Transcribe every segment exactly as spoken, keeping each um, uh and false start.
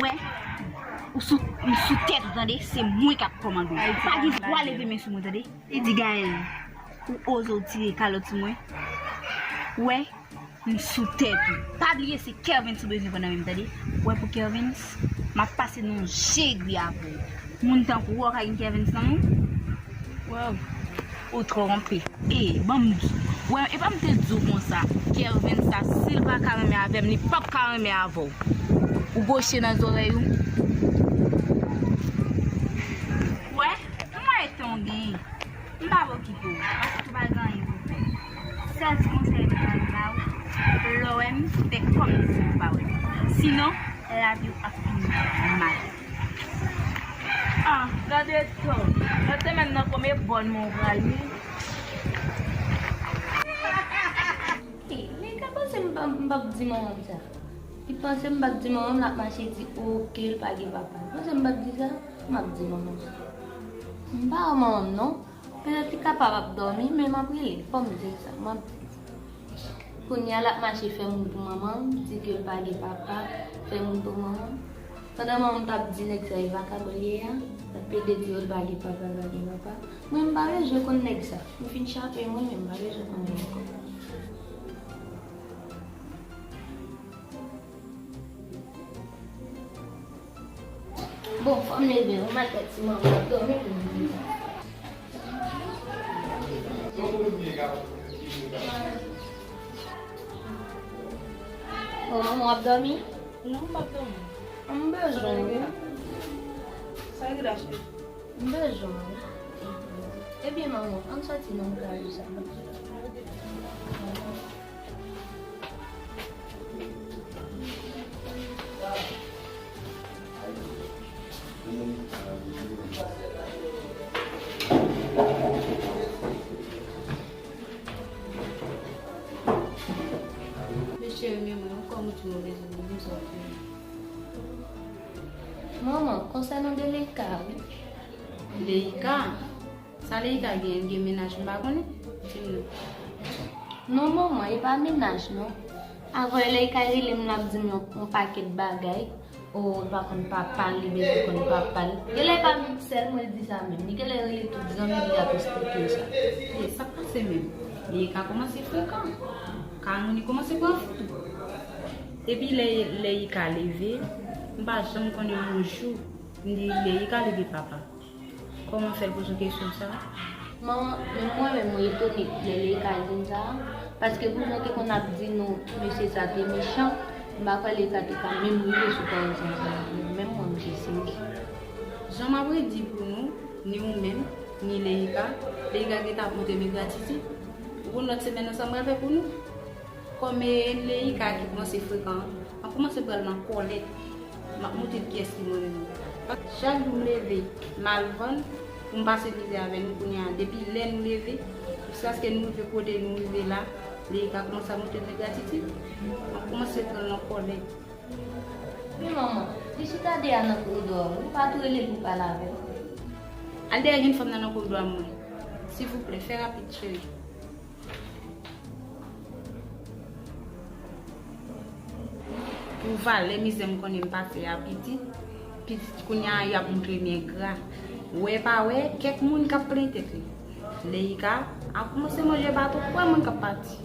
Wè, ou sou, m sou tèt ou, tande? Se mwen k ap kòmande w. Ou pa gen dwa leve men sou mwen, tande? Li di, Gaëlle, ou oze w tire kalòt sou mwen? Wè, m sou tèt ou. Pa bliye se Kervens ou bezwen pran nan men m, tande? Wè pou Kervens, m ap pase nan jegri avè w. Moun tankou w, ou ka gen Kervens nan men w? Waw, ou twonpe. E, ban m di w. Wè, e pa m te di w konsa. Kervens sa, si l pa ka renmen avè m, li p ap ka renmen avè w. Ou goche nan zòrèy ou. Wè, m wè tan w genyen. M p ap okipe w, paske w pa gen anyen pou w fè. Sèl ti konsèy m ta ba w, lè w wè m, fè kòmsi w pa wè m. Sinon, lavi w ap fini mal. Ah, gade tan. Nan semèn nan, konbyen bòn mwen w pral li? Hey, Leïka panse m p ap, m p ap di manman m sa. Li panse m p ap di manman m, l ap mache di oke, l pa gen papa. Li panse m p ap di sa, m ap di manman m. M pa wè manman m non. Petèt li kapab ap dòmi, men m ap rele l. Fò m di l sa, m ap di l sa. Kounye a l ap mache fè moun pou manman m, di ke l pa gen papa, fè moun pou manman m. Pandan manman m t ap di nèg sa e vakabon li ye a, l ap plede di yo l pa gen papa, l pa gen papa. Mwen m pa bezwen konn nèg sa. M fin chape mwen, men m pa bezwen konn li ankò. Bon, fò m leve, m al fè ti manman ap dòmi pou mwen. Bon, manman ap dòmi? Non, m p ap dòmi. M bezwen w wi. Sa ki rache? M bezwen w wi. Ebyen, manman, ann sòti nan kay sa. Mesye, men mwen ankò, mwen di mwen bezwen mwen sòti. Manman, konsènan de Leïka, wi. Leïka? Sa Leïka gen, gen mennaj m pa konnen? Di m non. Non, manman, e pa mennaj non. Avan Leïka rele m, l ap di m yon, yon pakèt bagay. O, l pa konn papa l, li bezwen konn papa l. Genlè e pa sèl mwen l di sa menm. Li genlè rele tout zanmi li ap esplike l sa. E sa k pase menm? Leïka kòmanse frekan. Kamoun li kòmanse pran fou. Depi lè, Leïka leve, m pa janm konnen yon jou m di Leïka leve papa. Kòman fè l poze w kesyon sa? Manman, menm mwen menm mwen etone lè Leïka di m sa, paske pou jan w te konn ap di nou mesye sa te mechan, m pa kwè Leïka te ka menm rive sou pawòl sa ansanm ak nou. Menm mwen, m te sezi. Jan m ap redi pou nou, ni ou menm, ni Leïka, Leïka gentan ap montre m gratitid. Ou konn lòt semèn nan sa m pral fè pou nou? Kòm e Leïka ki kòmanse frekan an, m ap kòmanse pran l nan kòlèt. M ap montre l kiyès ki mwen menm. Chak jou m leve, m al vann pou m pase mizè avè nou kounye a. Depi lè nou leve, jiskaske nou rive kote nou rive la, Leïka kòmanse ap montre m gratitid. M ap kòmanse pran l nan kòlèt. Men manman, li chita dèyè a nan koridò a, ou pa tou rele l pou pale avè l? Al dèyè jèn fanm nan nan koridò a mwen. Silvouplè, fè rapid, cheri. Pou valè mizè m konnen m pase a pitit, pitit kounye a y ap montre m engra. Wè pa wè, kèk moun k ap plenyen tèt li. Leïka ap kòmanse manje baton, kwè mwen k ap pati.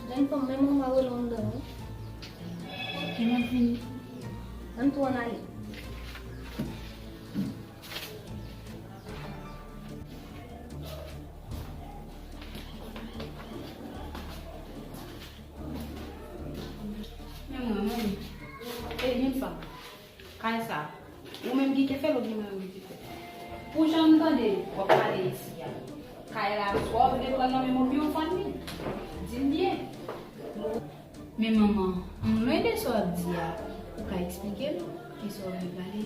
Jèn fanm, men manman rele w anndan wi. Ok, m ap vini. Ann tou ann ale. Men mwen, mwen, e jèn fanm, kay sa, ou menm ki te fè l oubyen mwen menm ki te fè l? Pou jan m tande w ap pale isi a, kay la, swa w vle pran nan men m oubyen w vann li? Di m byen. Men manman, m lwen de sa w ap di a, ou ka eksplike m kisa w vle pale?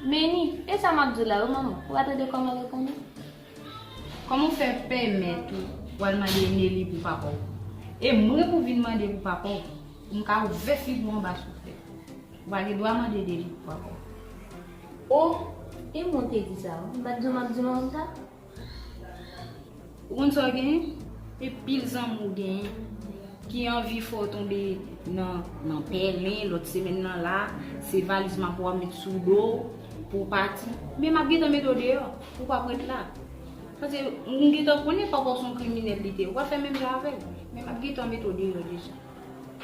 Meni, e sa m ap di w la wi manman, ou pa tande kòman w reponn ou? Kòman w fè pèmèt ou Ou al mande Nelly pou papa w. E mwen pou vin mande pou papa w, pou m ka ouvè figi w anba souflèt. Ou pa gen dwa mande Nelly pou papa w. O, e mwen te di sa, wi. M pa t di w m ap di manman m sa? Ou konn sa w genyen? E pil zanmi w genyen ki anvi fè w tonbe nan, nan pèlen, lòt semèn nan la, se valiz m ap wè w met sou do w pou w pati. Men m ap gentan mete w deyò, pou w p ap ret la. Paske m gentan konnen papa w se yon kriminèl li te ye. Ou pral fè menm jan avè l. Men m ap gentan mete w deyò deja.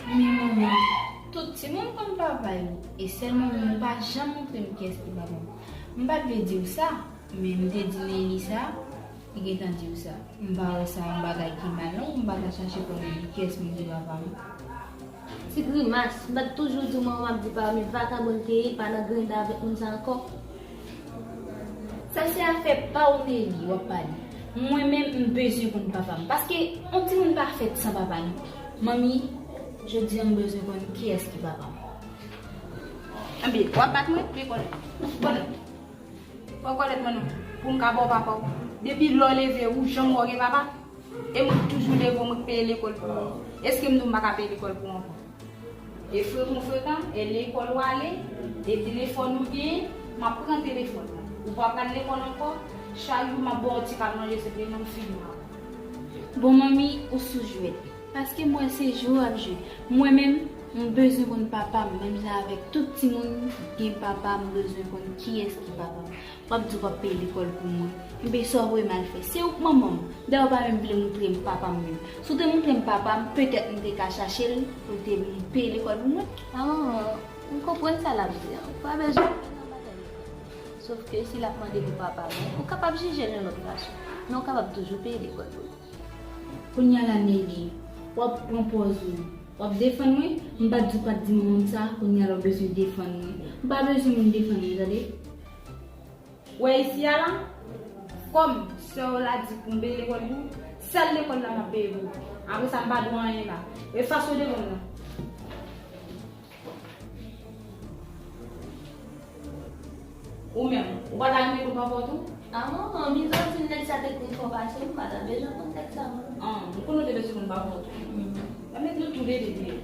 Men manman, tout timoun konn papa yo, e sèl manman m pa janm montre m kiyès ki papa m. M pa t vle di w sa, men m te di Nelly sa, li gentan di w sa. M pa wè sa yon bagay ki mal non, m pa ka chache konnen kiyès moun ki papa m. Ti grimas, m pa t toujou di w manman m ap di papa m e vakabon l te ye, pa nan grenda avèk moun sa ankò. Sa se afè pa w Nelly w ap pale. Mwen menm m bezwen konn papa m. Paske yon timoun pa fèt san papa non. Manmi, jodi a m bezwen konn kiyès ki papa m. Ebyen, w ap bat mwen? Lekòl. Bon. Fò w kònèt mwen non. Pou m ka ba w papa w. Depi lè w leve, ou janm wè w gen papa? E mwen toujou leve w, mwen k peye lekòl pou ou. Èske m di w m pa ka peye lekòl pou ou ankò? E frekan frekan, e lekòl w ale, e telefòn ou genyen, m ap pran telefòn nan. Ou pa pral lekòl ankò, chak jou m ap ba w ti kal manje, se te nan figi w. Bon, manmi, ou sou jwèt. Paske m wè se jwe w ap jwe. Mwen menm, m bezwen konn papa m, menm jan avèk tout timoun ki gen papa, m bezwen konn kiyès ki papa m. W ap di w p ap peye lekòl pou mwen. Enben, sa w vle m al fè? Se ou k manman m. Dayè, w pa menm vle montre m papa m menm. Si w te montre m papa m, petèt m te ka chache l pou l te peye lekòl pou mwen. A, manman, m konprann sa l ap di an. Ou pa bezwen antre nan bagay lekòl. Sòf ke si l ap mande pou papa l, ou kapab jije l yon lòt fason. Men ou kapab toujou peye lekòl pou li. Kounye a la, Nelly, w ap pran pòz ou. W ap defann mwen? M pa t di w pa t di manman m sa, kounye a la w bezwen defann mwen. M pa bezwen moun defann mwen, tande? Ou wè isi a la, kòm sè w la di pou m peye lekòl pou ou, sèl lekòl la m ap peye pou ou. Apre sa, m pa dwe anyen la. E fason de bon nan. Ou menm, ou pa ta renmen konn papa w tou? A, manman, mizòjin nèg sa te plis fò pase m, m pa ta bezwen konn nèg sa, non. An, m konnen w te bezwen konn papa w tou. Ban m met nou toulede deyò.